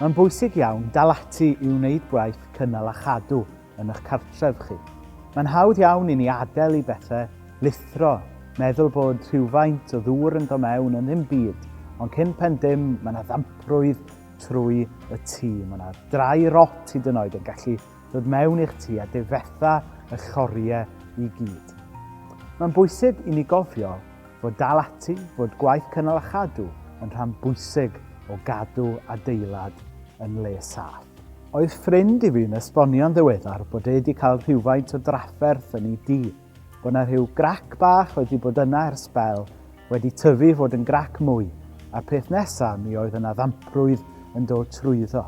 Mae'n bwysig iawn dal ati i wneud gwaith cynnal a chadw yn eich cartref chi. Mae'n hawdd iawn i ni adael i bethau lithro, meddwl bod rhywfaint o ddŵr yn dod mewn yn ddim byd, ond cyn pen dim mae yna ddamprwydd trwy y tŷ. Mae yna drai rot hyd yn oed yn gallu dod mewn i'ch tŷ a difetha y lloriau i gyd. Mae'n bwysig i ni gofio fod dal ati, fod gwaith cynnal a chadw yn rhan bwysig o gadw adeilad yn le saff. Oedd ffrind i fi'n esbonio'n ddiweddar bod e wedi cael rhywfaint o drafferth yn ei dŷ, bod 'na rhyw grac bach oedd wedi bod yna ers sbel wedi tyfu i fod yn grac mwy, a'r peth nesa mi oedd yna ddamprwydd yn dod trwyddo.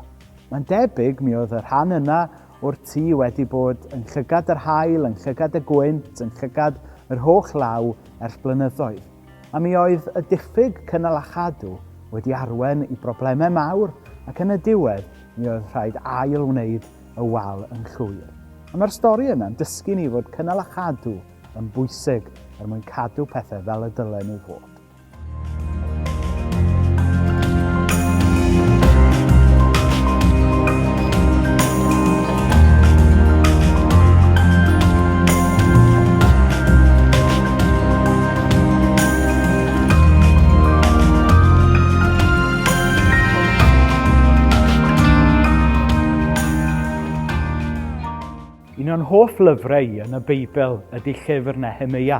Mae'n debyg mi oedd y rhan yna o'r tŷ wedi bod yn llygad yr haul, yn llygad y gwynt, yn llygad yr holl law ers blynyddoedd. A mi oedd y diffyg cynnal a chadw wedi arwain i broblemau mawr ac yn y diwedd mi oedd rhaid ail wneud y wal yn llwyr. A mae'r stori yna'n dysgu ni fod cynnal a chadw yn bwysig er mwyn cadw pethau fel y dylen nhw fod. Un o'n hoff lyfrau i yn y Beibl ydy llyfr Nehemeia,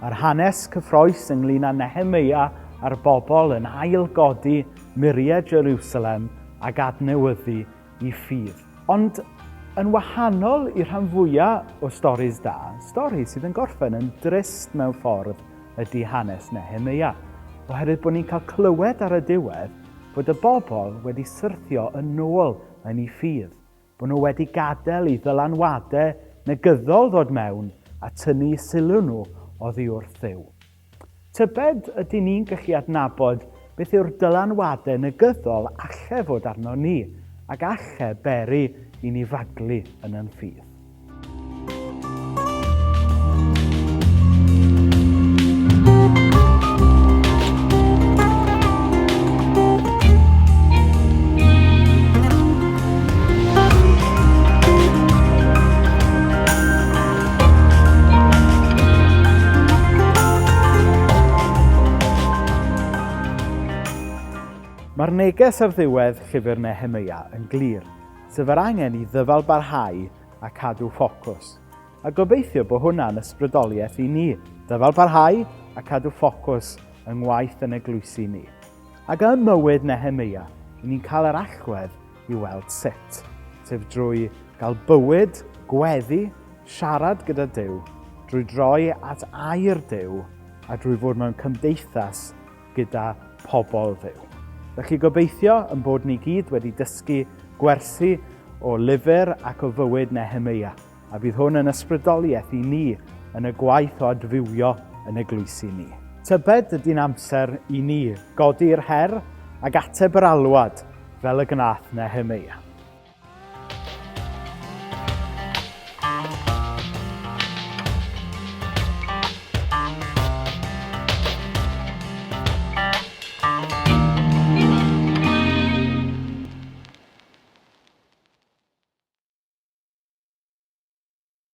a'r hanes cyffroes ynglyn â Nehemeia a'r bobl yn ail-godi muriau Jerusalem ac adnewyddu i ffydd. Ond yn wahanol i'r rhan fwyaf o storis da, stori sydd yn gorffen yn drist mewn ffordd ydy hanes Nehemeia, oherwydd bod ni'n cael clywed ar y diwedd bod y bobl wedi syrthio yn ôl yn eu ffydd, bod nhw wedi gadael i ddylanwadau negyddol ddod mewn a tynnu sylw nhw oddi wrth Dduw. Tybed ydyn ni'n gallu adnabod beth yw'r dylanwadau negyddol alle fod arno ni ac alle beri i ni faglu yn yn ffydd? Mae'r neges ar ddiwedd llyfr Nehemeia yn glir, sef yr angen i ddyfal barhau a cadw ffocws. A gobeithio bod hwnna'n ysbrydoliaeth i ni, dyfal barhau a cadw ffocws yng ngwaith yn eglwysi ni. Ac ym mywyd Nehemeia, i ni'n cael yr allwedd i weld sut, sef drwy gael bywyd, gweddi, siarad gyda Duw, drwy droi at air Duw a drwy fod mewn cymdeithas gyda pobl Dduw. Felly gobeithio yn bod ni gyd wedi dysgu gwersi o lyfr ac o fywyd Nehemeia, a bydd hwn yn ysbrydoliaeth i ni yn y gwaith o adfywio yn eglwysi ni. Tybed ydy'n amser i ni godi'r her ac ateb yr alwad fel y gwnaeth Nehemeia.